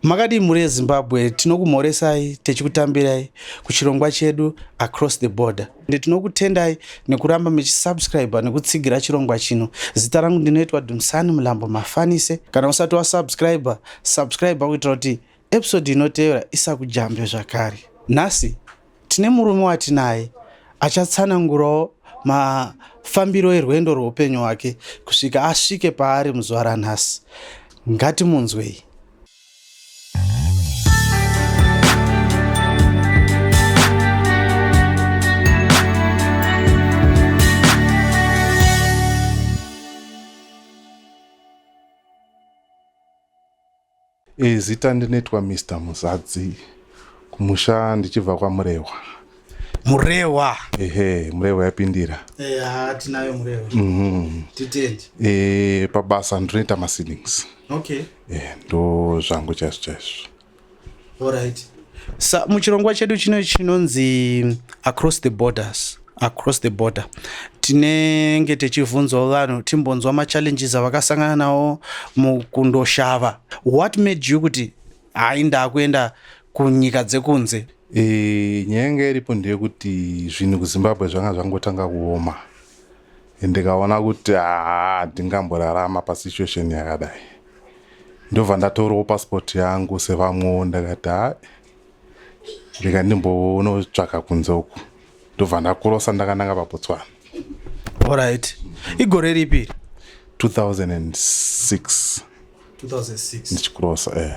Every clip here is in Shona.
Makadii mhuri yeZimbabwe, tinokumhoresai tichikutambirai kuchirongwa chedu Across the Border. Ende tinokutendai nekuramba muchisubscribe nekutsigira chirongwa chino. Zita rangu ndinoitwa Dumisani Mulambo Mafanise. Kana usati wasubscribe, subscribe kuitira kuti episode inotevera isakujambe zvakare. Nhasi tine murume watinaye achatsanangurawo mafambiro erwendo rweupenyu hwake kusvika asvike paari muzuva ranhasi. Ngatimunzwei. E, zita ndinoitwa Mr Muzadzi kumusha ndichibva kwaMurehwa. Murehwa. Ehe, Murehwa yapindira. Eya, tinayo Murehwa. Mhm. Titende. E, pabasa ndinoita maceilings. Okay. E, ndo zvangu chaizvo chaizvo. Alright. Sa muchirongwa chedu chino chinonzi Across the Borders. Across the Border. Tinenge tichivhunzawo vanhu timbonzwa machallenges avakasangana nawo mukundoshava. What made you kuti hayi ndakuenda kunyika dzekunze? E, nyaya yanga iripo ndeyekuti zvinhu kuZimbabwe zvanga zvangotanga kuoma. Ndikaona kuti haa ndingamborarama pasituation yakadai. Ndobva ndatorawo passport yangu sevamwewo ndakati haa ndika ndimbonotsvaka kunze uku. Ndobva ndakurosa ndakananga paBotswana. Alright. Igore ripi? 2006. 2006. Ndichikurosa eh.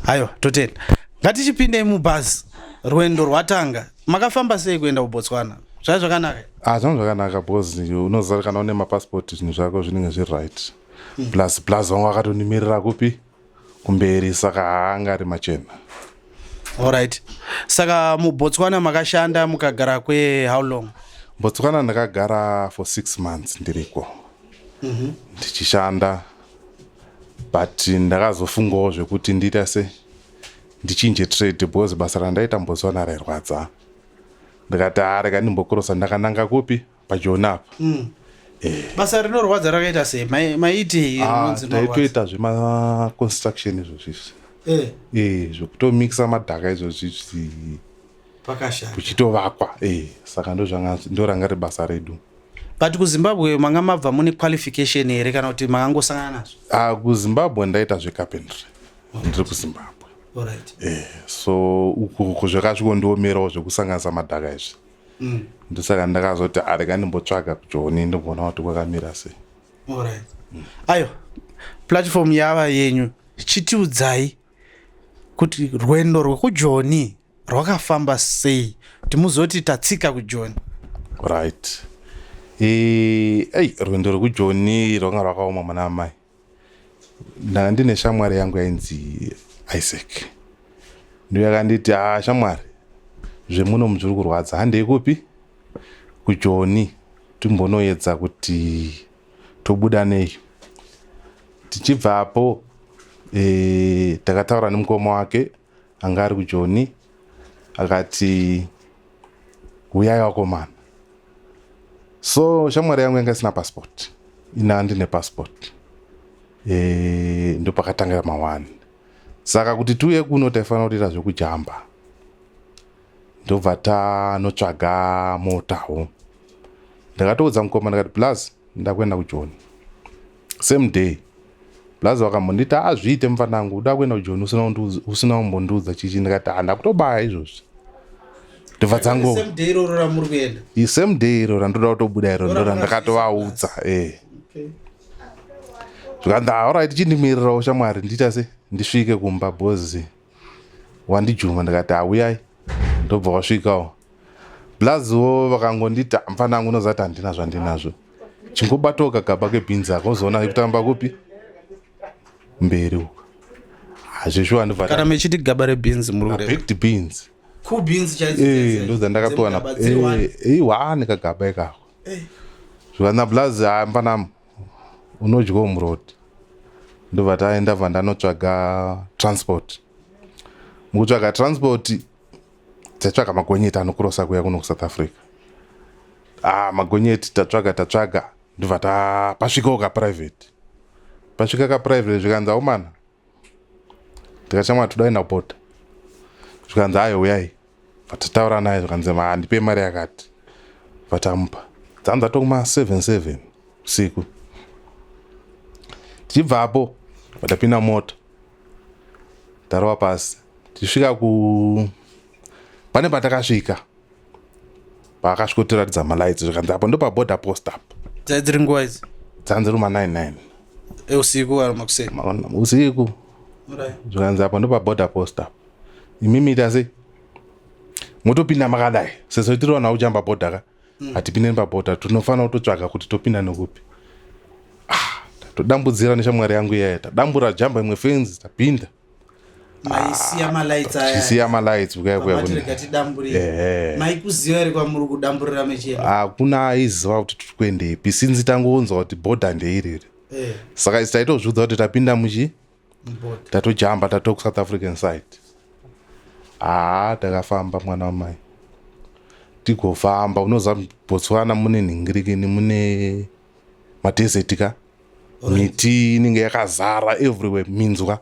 Aiwa, totenda. Ngatichipindei mubhazi. Rwendo rwatanga. Makafamba sei kuenda kuBotswana? Zvaiva zvakanaka? Ah, zvanga zvakanaka because unoziva kana une mapassport zvinhu zvako zvinenge zviri right. Plus plus vanga vakatonimirira kupi kumberi saka haanga ari machena. Alright. Saka muBotswana makashanda mukagara kwe how long? Botswana ndakagara for 6 months ndiriko. Ndichishanda but ndakazofungawo zvekuti ndiita se ndichinje trade because basa randaita muBotswana rairwadza. Ndikati haa rega ndimbokorosa ndakananga kupi paJoni apa. Basa rinorwadza rakaita sei? Maitei rinonzi rinorwadza? Taitoita zvemaconstruction izvozvo izvi. Eh, zvekutomixa madhaka izvozvo izvi Pakashata. kuchitovakwa. Eh, saka ndozvanga ndoranga riri basa redu. But kuZimbabwe manga mabva mune qualification here kana kuti makangosangana nazvo? Ah, kuZimbabwe ndaita zvecarpentry. Ndiri kuZimbabwe. Alright. Eh, so uku zvakasvikondiomerawo zvekusanganisa madhaka izvi. Ndosaka ndakazoti arega ndimbotsvaga kuJoni ndimboona kuti kwakamira sei. Alright. Ayo, platform yava yenyu. Chitiudzai kuti rwendo rwekuJoni rwakafamba sei kuti muzoti tatsika kuJoni. Right. Eh, ei rwendo rwekuJoni rwanga rwakaoma mwana amai. Ndanga ndine shamwari yangu yainzi Isaac. Ndiyo yakanditi ah shamwari zvemuno zviri kurwadza handei kupi kuJoni timbonoedza kuti tobuda nei. Tichibvapo e, takataura nemukoma wake anga ari kuJoni akati huyai vakomana. So shamwari yangu yanga isina passport, ina ndine passport e, ndopakatangira mawani. Saka kuti tiuye kuno taifanira kutoita zvekujamba, ndobva tanotsvaga motawo. Ndakatoudza mukoma ndakati plus ndakuenda kuJoni same day. Plus vakambonditi azviite mufanangu uda kuenda kuJoni usina kumbondiudza chichi. Ndikati ah ndakutobaya izvozvi. Ndobva dzangu same day iroro ramuri kuenda. Same day iro randoda kutobuda iro ndo randakatovaudza eh. Okay. Zvikanzi alright chindimirirawo shamwari ndiita se ndisvike kumba bhozi wandijuma. Ndikati hauyai ndobva wasvikawo. Blaziwo vakangonditi mfanangu unoziva kuti handina zvandinazvo. Chingobatawo kagaba kebhinzi ako uzoona kutamba kupi mberi uko. Hazvishuwa ndobva Kana mechiti gaba rebhinzi muri kureva. Baked beans. Cool beans chaidzo. Eh, ndodzandakapiwa na eh, eh, kagaba ikako. Zvikanzi blazi ah mfanam unodyawo muroad. Ndobva taenda bva ndanotsvaga transport. Mukutsvaga transport tatsvaga magonyeti anokurosa kuya kuno kuSouth Africa. Ah, magonyeti tatsvaga ndobva pasvikawo ka private. Pasvika ka private zvikanzi aumana. Ndikati, "Toda kuenda kubhodha." Zvikanzi, "Ayo, uyai." Vatataura naye, zvikanzi, "Handipe mari yakati." Vatamupa. Dzanzi atokuma 77 usiku. Tichibvapo, vatapinda mota, tarova pasi, tichisvika ku pane patakasvika, paakasvikotiratidza malights, zvikanzi, "Apo ndo paborder post apo." Dzai dziri nguva idzi? Dzanzi ruma 99. Eusiku kana makuseni? Usiku. Zvikanzi, "Apo ndo paborder post apo. Imimi ita sei, motopinda makadai, sezvo tiri vanhu vakujamba bhodha ka. Hatipindeni pabhodha, tinofanira kutotsvaga kuti topinda nekupi." Ah, todambudzira neshamwari yangu iyaya, tadambura jamba imwe fenzi, tapinda. Maisiya malights aya? Tichisiya malights kuya kuya. Pamatirega tidamburire? Ehe. Maikuziva here kwamuri kudamburira mechienda? Hakuna aiziva kuti tiri kuendepi, sinzi tangounzwa kuti bhodha ndeiriri. Saka isi taitozviudza kuti tapinda muchi Mubhodha. Tatojamba, tato kuSouth African side. Haa, takafamba, mwana wamai, tigofamba. Unoziva Botswana mune nhingirikini, mune madesert ka, miti inenge yakazara everywhere, minzwa.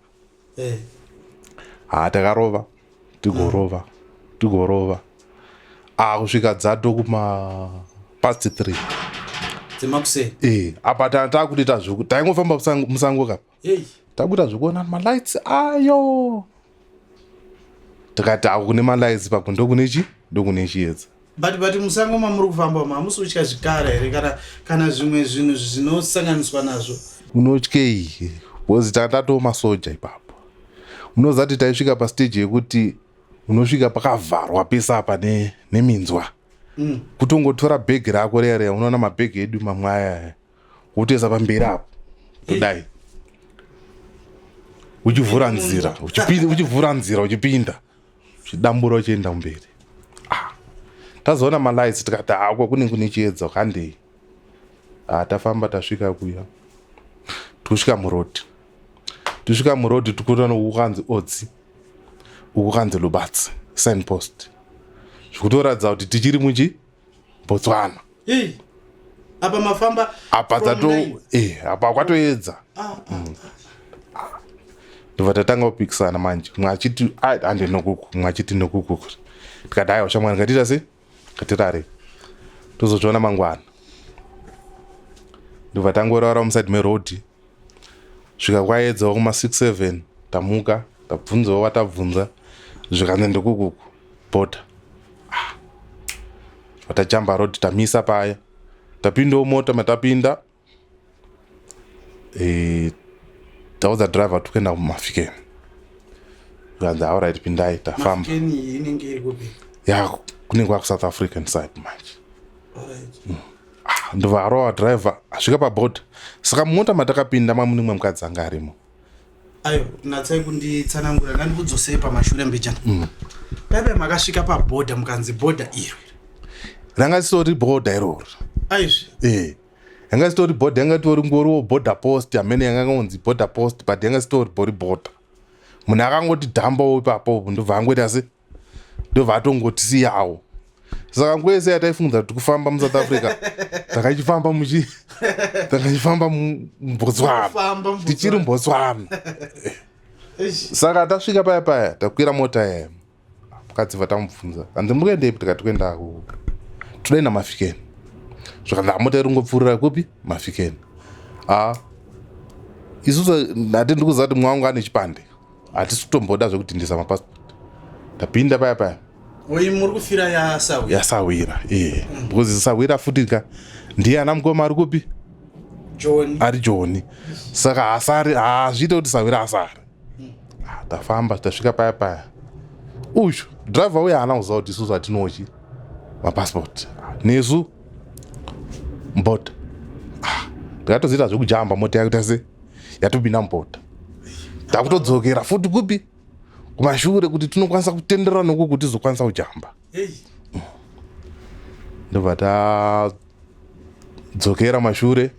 Ha, takarova, tigorova, tigorova, a kusvika dzato kuma past 3. Dzemakuseni? E, apa takutoita zvoku taingofamba musango kapa. Takuita zvekuona malights ayo, tikati, "Ako kune malights pako, ndokune chi, ndokune chiedza." But musango mamuri kufamba umu, hamusi kutya zvikara here, kana zvimwe zvinhu zvinosanganiswa nazvo? Unotyei? Because takatoo masoja ipapo. Unoziva kuti taisvika pastage yekuti unosvika pakavharwa pese apa neminzwa. Kutongotora bhegi rako reya reya, unoona mabhegi edu mamwe aya aya, wotoisa pamberi apo, todai, uchivhura nzira, uchivhura nzira, uchipinda, uchidambura, uchienda kumberi. Ah, tazoona malights, tikati, "Akwa kune chiedza, handei." Ah, tafamba, tasvika kuya, tikusvika murodhi, tisvika murodhi, tikuona uku kanzi Odzi, uku kanzi Lubatsi signpost, zvikutoratidza kuti tichiri muchi Botswana. Ei, apa mafamba Apa from dzato 9. Apa kwatoedza. Ah, Ndobva tatanga kupikisana manje, mumwe achiti, "Ai, hande nokuku," mumwe achiti, "Nokuku." Tikati, "Aiwa shamwari, ngatiita sei, ngatirare, tozozviona mangwana." Ndobva tangorara muside merodhi, svika kwaedzawo kuma 6 7, tamuka, tabvunzawo vatabvunza, zvikanzi, "Ndikukuku bhodha." Vatajamba rodhi, tamisa paya, tapindawo mota matapinda, taudza driver tikuenda kuMafikeni, zvikanzi, "Alright, pindai." Tafamba. Mafikeni inenge iri kupi? Ya, kunenge kwakuSouth African side manje. Alright. Ndobva arova driver, asvika pabhodha. Saka mumota matakapinda mamune mumwe mukadzi anga arimo. Ayo, natsai kunditsanangura, ngandikudzosei pamashure mbijana. Paipai makasvika pabhodha, mukanzi bhodha iro? Ranga sitori bhodha iroro. Aizvi? Yanga sitori bhodha, yanga tori ngoriwo border post amene, yanga ngonzi border post, but yanga sitori bori bhodha. Munhu akangoti dhambawo ipapo, ndobva angoita se, ndobva atongotisiyawo. Saka nguva yese yataifunga kuti kufamba muSouth Africa, takachifamba muchi, takachifamba muBotswana. Famba muBotswana. Tichiri muBotswana. Eish. Saka tasvika paya paya, takwira mota yaya, mukadzi vatamubvunza, hanzi, "Mukuendepi?" Tikati, "Kuenda ku todaenda Mafikeni." Zvakanzi, "Mota iri ngopfuurira kupi? Mafikeni." A, isusu hati ndikuziva kuti mumwe wangu ane chipande, hatisi kutomboda zvekudhindisa mapasipoti. Tapinda paya paya. Oi, muri kufira yasawira? Yasawira, e, because sawira futi ka ndiye ana mukoma ari kupi? John. Ari Joni. Saka hasari, hazviite kuti sawira asari. Ah, tafamba, tasvika paya paya, uyu driver uya haana kuziva kuti isusu hatinochi mapasipoti nesu mubhodha. Ndikatozoita zvekujamba, mota yakuita se yatopinda mubhodha. Takutodzokera futi kupi, kumashure, kuti tinokwanisa kutenderera nokuku, tizokwanisa kujamba. Hey. Ndobva tadzokera mashure,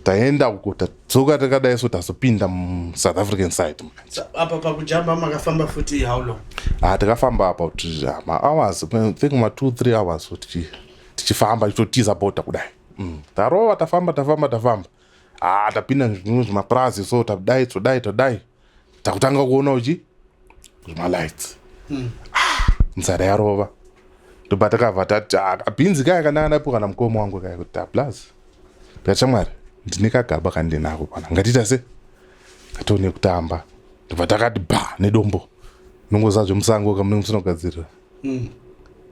taenda uko, tadzoka takadai, so tazopinda muSouth African side manje. Apa pakujamba makafamba futi how long? Ah, takafamba about mahours, I think ma 2 3 hours tichifamba, tichitotiza bhodha kudai. Tarova, tafamba, tafamba, tafamba. Ah, tapinda zvimwe zvimapurazi, so tadai, todai, todai, takutanga kuona uchi Zvimalights. Ah, nzara yarova. Ndobva takabva tati, "Ah, kabhinzi kaya kandanga ndapiwa kana mukoma wangu kaya kuti aplus." Ndikati, "Shamwari, ndine kagaba kandinako pana, ngatiita se ngatione kutamba." Ndobva takati ba nedombo, nongoziva zvemusango kamunenge musina kugadzirira.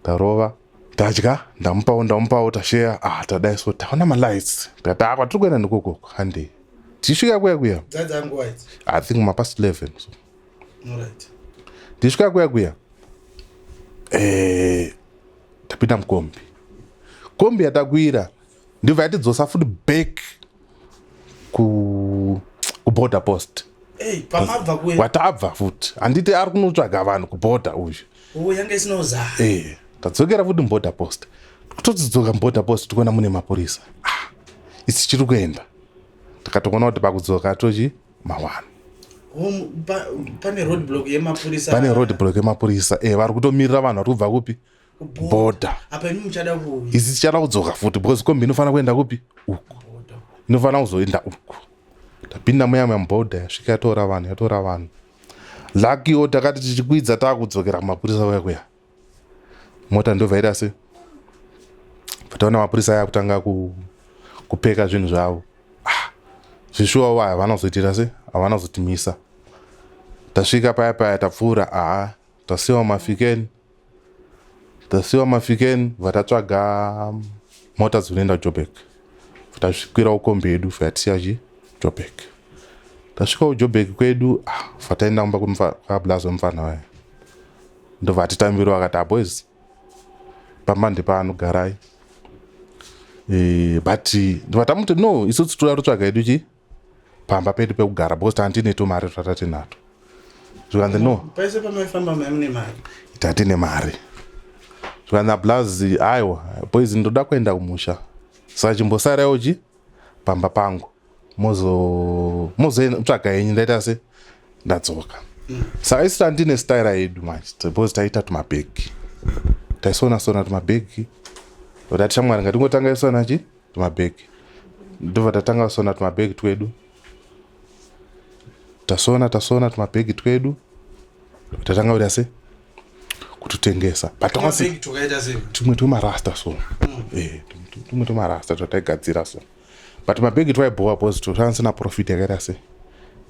Tarova, tadya, ndamupawo, ndamupawo, tasheya. Ah, tadai so, taona malights. Ndikati, "Ah, kwatiri kuenda ndikokoko, handei." Tichisvika kuya kuya, Dzadza nguva idzi? I think mapast 11 so. Ndisvika kuya kuya, tapinda mukombi. Kombi yatakwira ndibva yatidzosa futi back kuborder post. Ei, pamabva kuya? Kwatabva futi. Handiti ari kunotsvaga vanhu kuborder uyu? O, yanga isina kuzara. Tadzokera futi muborder post. Kutotidzoka muborder post, tikuona mune mapurisa. Ah, isi chiri kuenda, takatoona kuti pakudzoka tochi mawani. O, pane road block yemapurisa? Pane road block yemapurisa. Vari kutomirira vanhu vari kubva kupi? Border. Apa imi muchada kuuya. Isi tichada kudzoka futi because kombi inofanira kuenda kupi? Uku. Inofanira kuzoenda uku. Tapinda muya muya muborder, yasvika, yatora vanhu, yatora vanhu. Luckywo takati tichikwidza, taakudzokera kumapurisa kuya kuya, mota ndobva ita se taona mapurisa aya kutanga kupeka zvinhu zvavo. Ah, zvishuwawo havana kuzoitira se havana kuzotimisa. Tasvika paya paya, tapfuura, haa, tasiwa Mafikeni, tasiwa Mafikeni. Bva tatsvaga mota dzinoenda Joburg, tasvikwirawo kombi yedu, bva chi Joburg. Tasvikawo Joburg kwedu, ah, bva taenda kumba kwablazo mufana waya. Ndobva atitambirawo, akati, "Aboys, pamba ndepano, garai." But ndobva tamuti, "No, isusu toda kutsvaga yedu chi pamba pedu pekugara because tandine tumari twatati nato." Zvikanzi, "No." Paise pamaifamba mai mune mari? Tatine mari. Zvikanzi ablazi, "Aiwa boys, ndoda kuenda kumusha, saka chimbosaraiwo chi pamba pangu, mozotsvaga yenyu ndaita se ndadzoka." Saka isu tandine staira yedu manje because taita tumabhegi, taisona sona tumabhegi. Tati, "Shamwari, ngatingotanga isona chi tumabhegi." Ndobva tatanga kusona tumabhegi twedu. Tasona, tasona tumabhegi twedu, tatanga kuita se kutotengesa, but Tumabhegi twakaita sei? Tumwe twemarasta so. Tumwe twemarasta twataigadzira so, but mabhegi twaibhowa because twansina profit yakaita se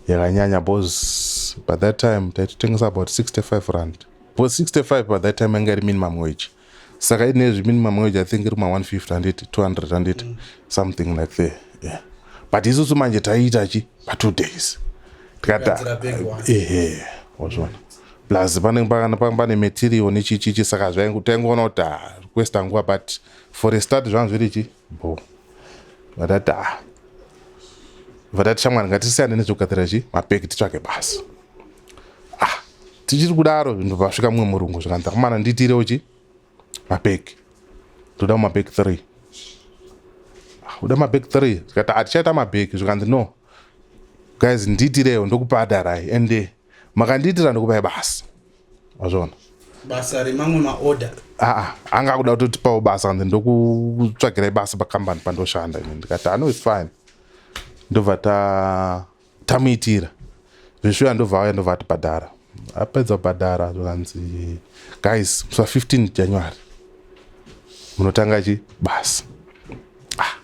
yakanyanya, because by that time taitotengesa about R65, because 65 by that time yanga iri minimum wage. Saka inezvi minimum wage I think iri ma150, handiti, 200, handiti, something like there, yeah. But isusu manje taiita chi pa2 days tikati Kugadzira bag one. Ehe, wazviona, plus pane material nechichichi, saka taingoona kuti, ah, kuwaster nguva, but for a start zvanga zviri chi bo. Vatati, ah, vatati, "Shamwari, ngatisiyane nezvekugadzira chi mabhegi, titsvage basa." Ah, tichiri kudaro, ndobva mumwe murungu, zvikanzi, "Akomana, ndiitirewo chi mabhegi, ndoda mabhegi 3." "Ah, uda mabhegi 3?" Tikati, "Hatichaita mabhegi." Zvikanzi, "No guys, ndiitirewo, ndokubhadharai, ende makandiitira ndokupai basa." Wazviona? Basa remamwe maorder? Aa, anga kuda kutotipawo basa, kanzi, "Ndokutsvagirai basa pakambani pandoshanda ini." Ndikati, "Ano, it's fine." Ndobva tamuitira zvishuya, ndobva auya, ndobva atibhadhara. Apedza kubhadhara, zvikanzi, "Guys, musi wa15 January munotanga chi basa." Ah,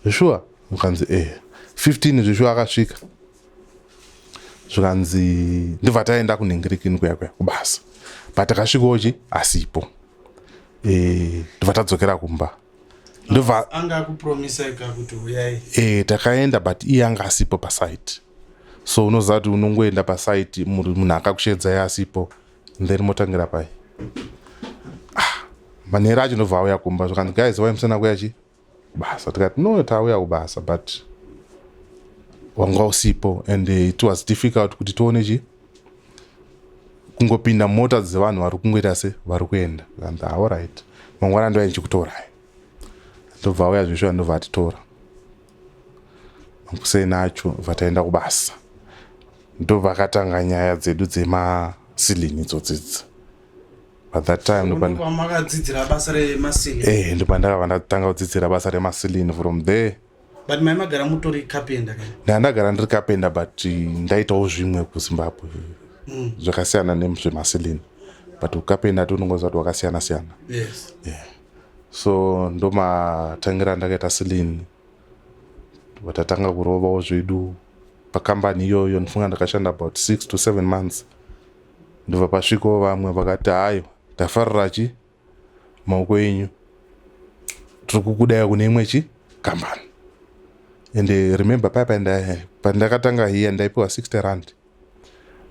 zvishuwa? Zvikanzi, 15 zvishuwa. Akasvika, zvikanzi, ndobva taenda kunhingirikini kuya kuya kubasa, but takasvikawo chi asipo. Ndobva tadzokera kumba, ndobva Anga akupromisai ka kuti uyai? Takaenda, but iye anga asipo pasite. So unoziva kuti unongoenda pasite, munhu akakushedzai asipo, then motangira pai? Ah, manhero acho ndobva auya kumba, zvikanzi, "Guys, wai musina kuya chi kubasa?" Tikati, "No, tauya kubasa, but wanga usipo and it was difficult kuti tione chi kungopinda mota dzevanhu vari kungoita se vari kuenda." Kanzi, "Alright, mangwana ndovai ndichikutorai." Ndobva auya zvishuwa, ndobva atitora makuseni acho, bva taenda kubasa. Ndobva akatanga nyaya dzedu dzemaceiling idzodzidzi. By that time Kwamakadzidzira basa remaceiling? Ndopandakabva ndatanga kudzidzira basa remaceiling from there. But mai magara mutori carpenter ka? Ndandagara ndiri carpenter, but ndaitawo zvimwe kuZimbabwe. Zvakasiyana nezvemaceiling, but ucarpenter unongoziva kuti wakasiyana siyana. So ndomatangira andakaita ceiling. Vatatanga kurovawo zvedu pakambani iyoyo. Ndifunga ndakashanda about 6 to 7 months, ndobva pasvikawo vamwe vakati, "Hayo, tafarira chi maoko enyu, tiri kukudai kune imwe chi kambani." Ende remember, paya pandakatanga hiya ndaipiwa 60 rand.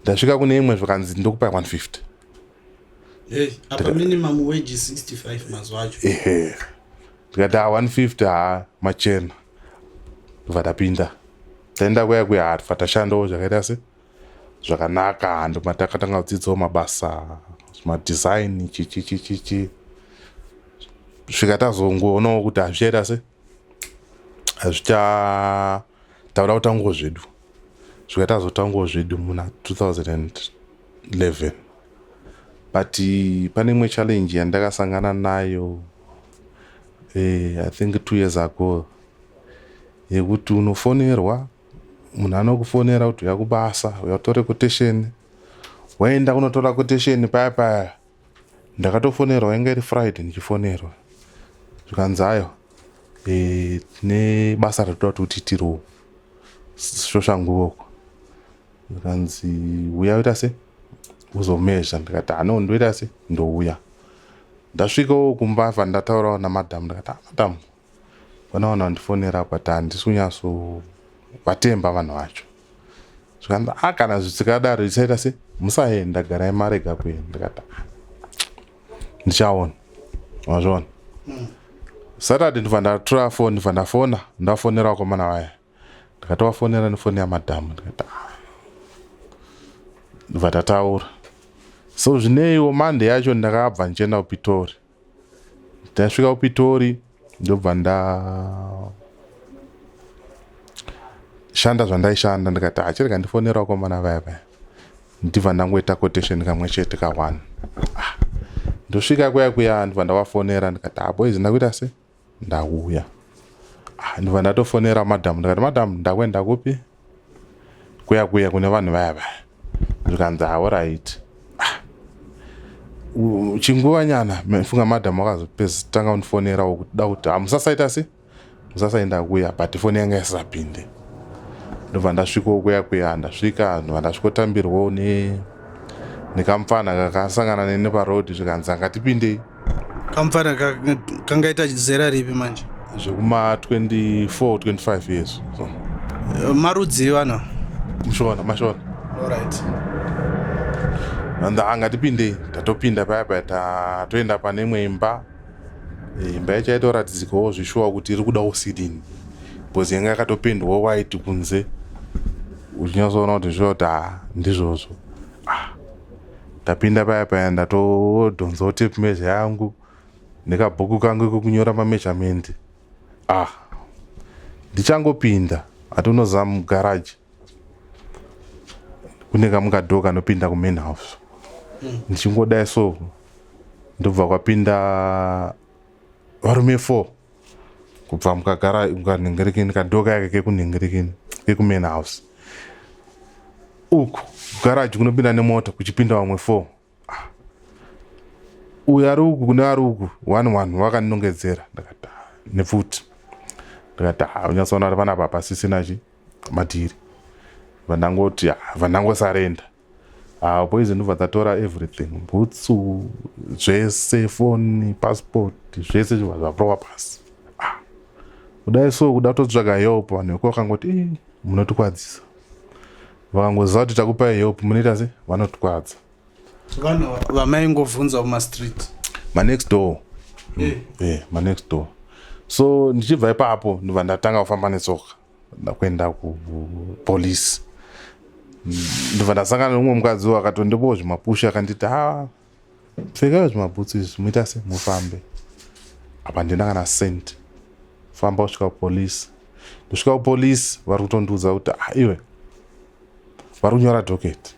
Ndasvika kune imwe, zvakanzi ndokupai 150. Hey, apa minimum wage 65 mazuva acho. Ehe, ndikati, "Ha, 150, ha, machena." Ndobva tapinda, taenda kuya kuya, ha, tibva tashandawo zvakaita se zvakanaka. Ndobva takatanga kudzidzawo mabasa, madesign, chichi chichichi, svika tazongoonawo kuti hazvichaita se hazvicha tauda kutangawo zvedu. Svika tazotangawo zvedu muna 2011. But pane imwe challenge yandakasangana nayo, I think 2 years ago, yekuti unofonerwa, munhu anokufonera kuti uya kubasa, uya utore quotation. Waenda kunotora quotation paya paya, ndakatofonerwa, inga iri Friday, ndichifonerwa zvikanzi, "Ayo, tine basa ratoda kuti utiitirewo Shoshanguve." Zvikanzi, "Uya uita se uzomezha." Ndikati, "Hano, ndoita se ndouya." Ndasvikawo kumba, bva ndataurawo namadhamu. Ndikati, "Ah, madhamu, pana vanhu vandifonera, but handisi kunyatso vatemba vanhu vacho." Zvikanzi, "A, kana zvisikadaro ichaita se musaenda, garai marega kuenda." Ndikati, "Ah, ndichaona." Wazviona, Saturday ndibva ndatora foni, ndibva ndafona, ndafonera vakomana vaya. Ndikatovafonera nefoni yamadhamu. Ndikati, "Ah." Ndibva tataura. So zvineiwo, Monday yacho ndakabva ndichienda kuPitori. Ndasvika kuPitori, ndobva ndashanda zvandaishanda. Ndikati, "Achirega ndifonera vakomana vaya vaya." Ndibva ndangoita quotation kamwe chete ka1. Ah, ndosvika kuya kuya, ndibva ndavafonera. Ndikati, "Ah, boys, ndakuita se ndauya." Ah, ndibva ndatofonera madhamu. Ndikati, "Madhamu, ndakuenda kupi? Kuya kuya kune vanhu vaya vaya." Zvikanzi, "Alright." Chinguva nyana, funga madhamu akazopedzitanga kundifonerawo kuda kuti hamusasaita se musasaenda kuya, but foni yanga isisapinde. Ndobva ndasvikawo kuya kuya. Ndasvika, ndobva ndasvikotambirwawo nekamufana kakasangana neni paroad. Zvikanzi, "Angatipindei." Kamufana kangaita zera ripi manje? Zvekuma 24 25 years, so. Marudzi vanhu? Mushona, mashona. Alright. And angatipindei. Tatopinda paya paya, tatoenda pane imwe imba. Imba yacho yaitoratidzikawo zvishuwa kuti iri kudawo ceiling, because yanga yakatopendwawo white kunze, uchinyatsoona kuti zvishuwa kuti ha, ndizvozvo. Ah, ndapinda paya paya, ndatodhonzawo tape measure yangu nekabhuku kangu kekunyora mameasurement. Ah, ndichangopinda, hatonoziva mugaraji kune kamukadhoo kanopinda kumain house. Ndichingodai so, ndobva kwapinda varume 4 kubva mukagara mukanhengerekeni kadhoo kayake kekunhengerekeni kekumain house. Uku garaji kunopinda nemota, kuchipinda vamwe 4. Ah. Uyu ari uku, kune ari uku, one one vakandinongedzera. Ndakati, "Ah," nepfuti. Ndikati, "Ah, unyatsoona kuti panapa pasisina chi madhiri." Vandangoti, "Ah," vandangosarenda. Ah, boys ndobva tatora everything, bhutsu zvese, foni, passport, zvese zvibva zvaprowa pasi. Ah, kudai so kuda kutotsvaga help, vanhu veko vakangoti, "Ii, munotikwadzisa." Vakangoziva kuti takupai help, munoita se vanotikwadza. Vanhu vamaingobvunza mumastreet? Manext door. Manext door. So ndichibva ipapo, ndobva ndatanga kufamba netsoka kuenda kupolisi. Ndobva ndasangana nemumwe mukadzi akatondipawo zvimapusha, akanditi, "Ha, pfekai zvimabhutsu izvi, muita se mufambe." Apa ndina kana cent. Famba kusvika kupolisi. Ndosvika kupolisi, vari kutondiudza kuti, "Ah, iwe, vari kunyora docket."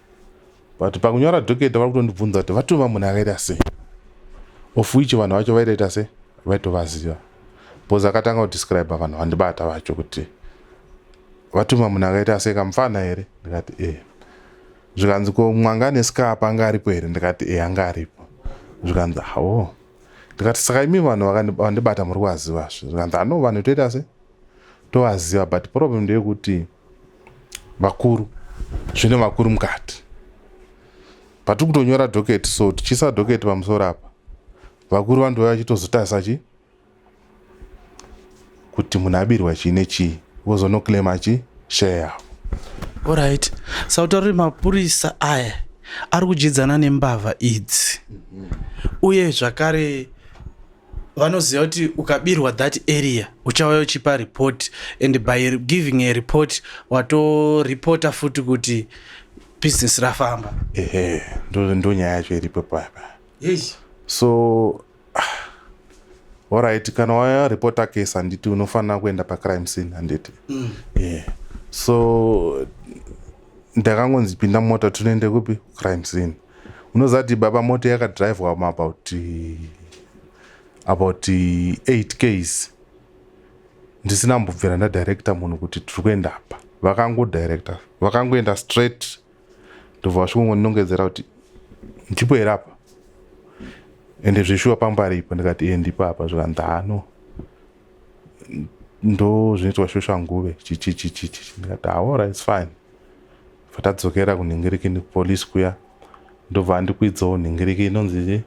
But pakunyora docket vari kutondibvunza kuti vatuma munhu akaita sei, of which vanhu vacho vaitoita se vaitovaziva, because akatanga kudescribe vanhu vandibata vacho kuti vatuma munhu akaita sei, kamufana here. Ndikati, "E." Zvikanzi, "Ko mwanga nesikapa anga aripo here?" Ndikati, "E, anga aripo." Zvikanzi, "Hawo." Ndikati, "Saka imi vanhu vandibata muri kuvaziva zve?" Zvikanzi, "Ano, vanhu toita se tovaziva, but problem ndeyekuti vakuru, zvine vakuru mukati. Patiri kutonyora docket, so tichiisa docket pamusoro apa, vakuru vandouya vachitozotarisa chi kuti munhu abirwa chii nechii, vozonoclaima chi share yavo." Alright, sautauri mapurisa aya ari kudyidzana nembavha idzi, uye zvakare vanoziva kuti ukabirwa that area uchauya uchipa report, and by giving a report watoripota futi kuti business rafamba. Ehe, ndo nyaya yacho iripo papa. So alright, kana waripota case, handiti unofanira kuenda pacrime scene, handiti? Yeah. So ndakangonzi, "Pinda mota, tinoende kupi? Crime scene." Unoziva kuti baba, mota yakadhiraivhwa about 8 ks, ndisina mbobvira ndadirecta munhu kuti tiri kuenda apa. Vakangodirecta, vakangoenda straight, ndobva vasvikongondinongedzera kuti, "Ndipo here apa? Ende zveshuwa pambaripo?" Ndikati, "Iye, ndipo apa." Zvikanzi, "Hano ndo zvinoitwa Shoshanguve, chichichichichi." Ndikati, "Alright, it's fine." Tadzokera kunhingirikini kupolisi kuya, ndobva andikwidzawo nhingiriki inonzi chi,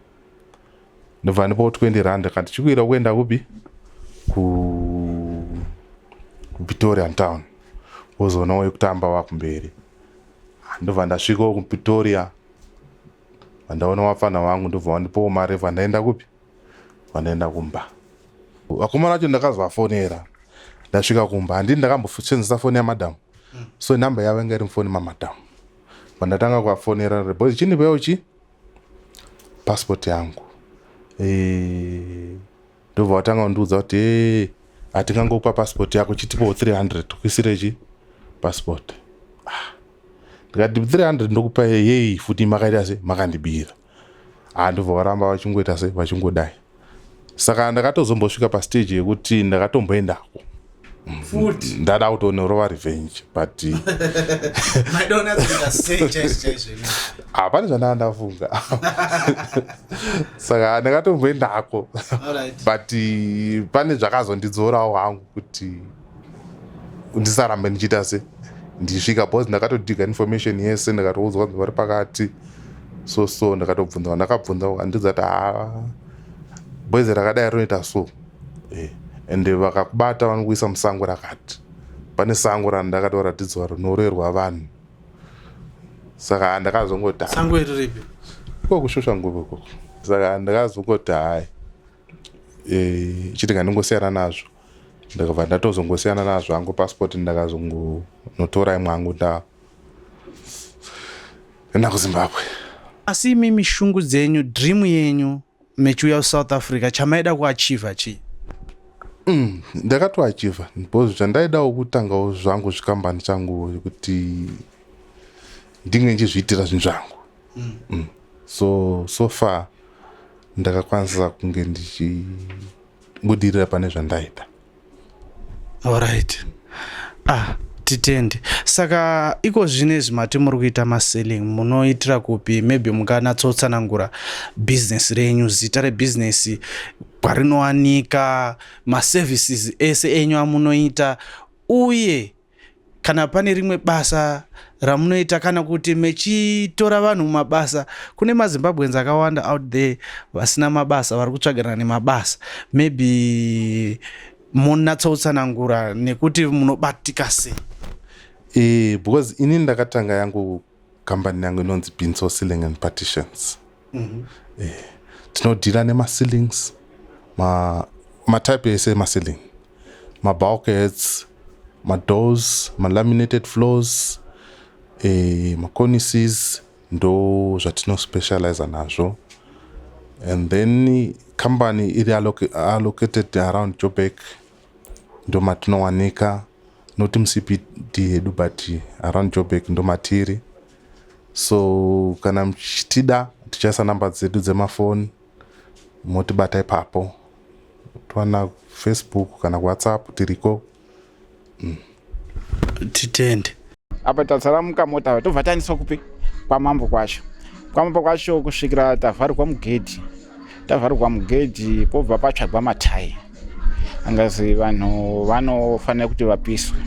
ndobva andipawo 20 rand, kati, "Chikwira kuenda kupi? Kupretoria town, wozoonawo yekutamba wakumberi." Ndobva ndasvikawo kuPretoria, vandaona wapfana wangu, ndobva wandipawo mari, bva ndaenda kupi? Vandaenda kumba. Vakomana vacho ndakazovafonera ndasvika kumba. Handini ndakambosenzesa foni yamadhamu, so nhamba yavo inga iri mufoni mamadhamu. Vandatanga kuvafonera, "Boys, chindipewo chi passport yangu." Ndobva vatanga kundiudza kuti, "E, hatingangokupa passport yako, chitipawo 300 kuisire chi passport." Ah, ndikati, "300 ndokupa yei futi? Makaita se makandibira." Ah, ndobva varamba vachingoita se vachingodai. Saka ndakatozombosvika pastage yekuti ndakatomboendako. Futi? Ndada kutonorova revenge, but Maidonatsoita sei chaizvo chaizvo? Hapana zvandanga ndafunga, saka ndakatomboendako. But pane zvakazondidzorawo hangu kuti ndisarambe ndichiita se ndisvika, because ndakatodhiga information yese, ndakatoudzwa kunzi vari pakati. So ndakatobvunza, ndakabvunza, handidza kuti, "Ha, boys rakadai rinoita so." Ende vakakubata vanokuisa musango rakati. Pane sango randakatoratidzwa rinorerwa vanhu, saka ndakazongoti Sango iri ripi? Iko kuShoshanguve ikoko. Saka ndakazongoti, hai, chiti ngandingosiyana nazvo. Ndakabva ndatozongosiyana nazvo hangu. Passport ndakazongonotora imwe hangu, nda enda kuZimbabwe. Asi imimi shungu dzenyu, dream yenyu mechiuya kuSouth Africa, chamaida kuachievha chii? Ndakatoachievha, because zvandaidawo kutangawo zvangu zvikambani changu, kuti ndinge ndichizviitira zvinhu zvangu. So far ndakakwanisa kunge ndichibudirira pane zvandaida. Alright, ah, titende. Saka iko zvinezvi mati muri kuita maselling, munoitira kupi? Maybe munganatsotsanangura business renyu, zita rebhizinesi, kwarinowanika, maservices ese enyu amunoita, uye kana pane rimwe basa ramunoita, kana kuti mechitora vanhu mumabasa. Kune maZimbabweans akawanda out there vasina mabasa, vari kutsvagana nemabasa. Maybe munatsotsanangura nekuti munobatika sei. Because inini ndakatanga yangu kambani yangu inonzi Binso Ceiling and Partitions. Tinodhira nemaceilings, matype ese emaceiling, mabulkheads, madoors, malaminated floors, macornices, ndo zvatinospecializa nazvo. And then company iri allocated around Joburg, ndo matinowanika, not muCBD hedu, but around Joburg ndo matiri. So kana muchitida, tichaisa namba dzedu dzemafoni, motibata ipapo. Towana Facebook kana kuWhatsApp tiriko. Titende. Apa tatsara mukamota, tobva taendeswa kupi? Kwamambo kwacho, kwamambo kwacho, kusvikira tavharirwa mugedhi. Tavharirwa mugedhi, pobva patsvagwa matai, angazi vanhu vanofanira kuti vapiswe.